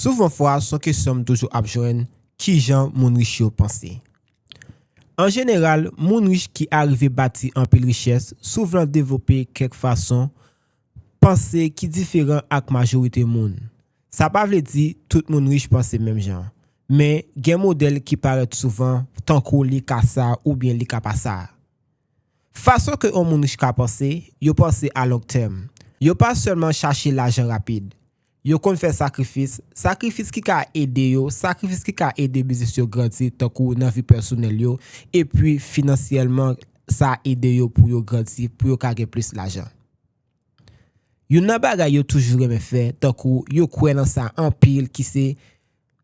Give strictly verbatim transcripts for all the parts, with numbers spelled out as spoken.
Souvan fwa, se yon kesyon m toujou ap jwenn, kijan moun rich yo panse? An jeneral, moun rich ki arive bati anpil richès souvan devlope kèk fason panse ki diferan ak majorite moun. Sa pa vle di tout moun rich panse menm jan, men gen modèl ki parèt souvan, tankou li ka sa oubyen li ka pa sa. Fason ke yon moun rich ka panse, yo panse a long tèm. Yo pa sèlman chache lajan rapid. Yo konn fè sakrifis, sakrifis ki ka ede yo, sakrifis ki ka ede biznis yo grandi, tankou nan vi pèsonèl yo, epi finansyèlman, sa ede yo pou yo grandi, pou yo ka gen plis lajan. Youn nan bagay yo toujou renmen fè, tankou yo kwè nan sa anpil, ki se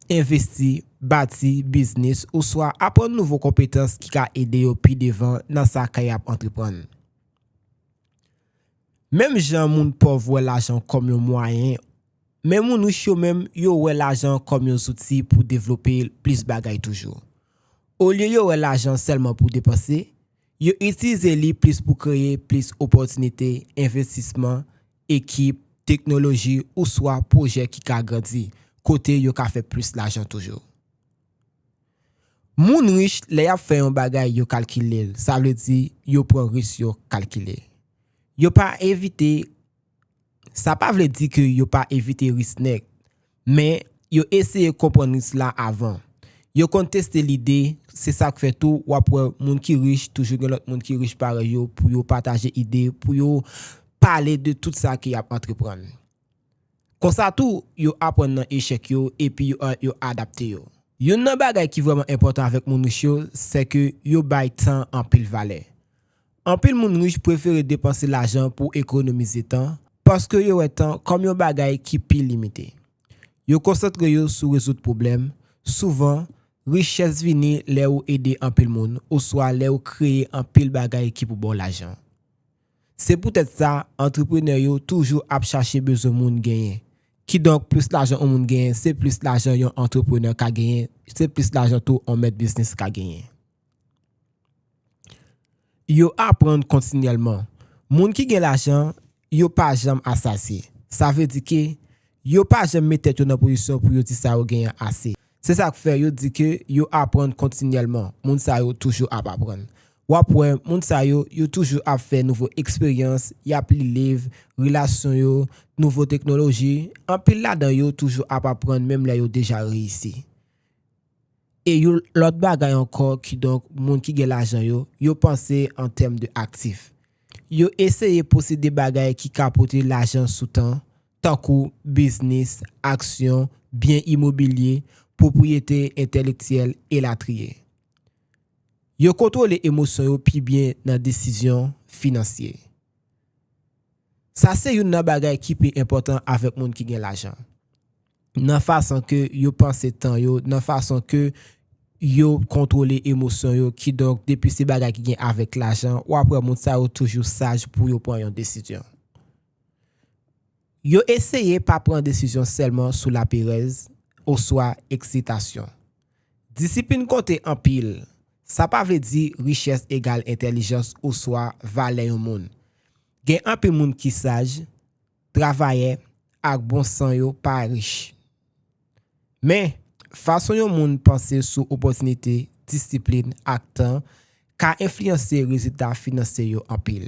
envesti, bati biznis, oswa aprann nouvo konpetans ki ka ede yo pi devan nan sa ke y ap antreprann. Menm jan moun pòv wè lajan kòm yon mwayen, men moun rich yo menm, yo wè lajan kòm yon zouti pou devlope plis bagay toujou. Olye yo wè lajan sèlman pou depanse, yo itilize li plis pou kreye plis opòtinite, envestisman, ekip, teknoloji, oswa pwojè ki ka grandi, kote yo ka fè plis lajan toujou. Moun rich, lè y ap fè yon bagay, yo kalkile l. Sa vle di, yo pran risk yo kalkile. Yo pa evite, sa pa vle di ke yo pa evite risk nèt, men yo eseye konprann risk la avan. Yo konn teste lide, se sa k fè tou, w ap wè moun ki rich, toujou gen lòt moun ki rich parèy yo, pou yo pataje ide, pou yo pale de tout sa ke y ap antreprann. Konsa tou, yo aprann nan echèk yo epi yo, yo adapte yo. Youn nan bagay ki vrèman enpòtan avèk moun rich yo, se ke yo bay tan anpil valè. Anpil moun rich prefere depanse lajan pou ekonomize tan, paske yo wè tan kòm yon bagay ki pi limite. Yo konsantre yo sou rezoud pwoblèm. Souvan, richès vini lè ou ede anpil moun, oswa lè ou kreye anpil bagay ki pou ba w lajan. Se poutèt sa, antreprenè yo toujou ap chache bezwen moun genyen. Kidonk, plis lajan yon moun genyen, se plis lajan yon antreprenè ka genyen, se plis lajan tou yon mèt biznis ka genyen. Yo aprann kontinyèlman. Moun ki gen lajan, yo pa janm asasye. Sa vle di ke yo pa janm met tèt yo nan pozisyon pou yo di sa yo genyen ase. Se sa k fè yo di ke yo aprann kontinyèlman. Moun sa yo toujou ap aprann. W ap wè, moun sa yo, yo toujou ap fè nouvo eksperyans, y ap li liv, relasyon yo, nouvo teknoloji. Anpil ladan yo toujou ap aprann menm lè yo deja reyisi. E yon lòt bagay ankò, kidonk, moun ki gen lajan yo, yo panse an tèm de aktif. Yo eseye posede bagay ki ka pote lajan sou tan, tankou biznis, aksyon, byen imobilye, pwopriyete entèlektyèl, elatriye. Yo kontwole emosyon yo pi byen nan desizyon finansye. Sa se youn nan bagay ki pi enpòtan avèk moun ki gen lajan. Nan fason ke yo panse tan yo, nan fason ke yo kontwole emosyon yo, kidonk, depi se bagay ki gen avèk lajan, w ap wè moun sa yo toujou saj pou yo pran yon desizyon. Yo eseye pa pran desizyon sèlman sou laperèz oswa eksitasyon. Disiplin konte anpil. Sa pa vle di richès egal entèlijans oswa valè yon moun. Gen anpil moun ki saj, travayè, ak bon san yo pa rich. Men, fason yon moun panse sou opòtinite, disiplin, ak tan ka enfliyanse rezilta finansye yo anpil.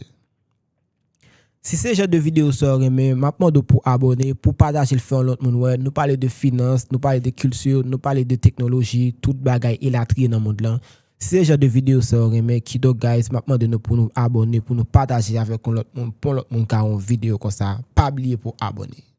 Si se jan de videyo sa w renmen, m ap mande w pou abòne, pou pataje l, fè yon lòt moun wè. Nou pale de finans, nou pale de kilti, nou pale de teknoloji, tout bagay elatriye nan mond lan. Si se jan de videyo sa w renmen, kidonk, guys, m ap mande nou pou nou abòne, pou nou pataje avèk yon lòt moun, pou yon lòt moun ka wè yon videyo konsa. Pa bliye pou abòne.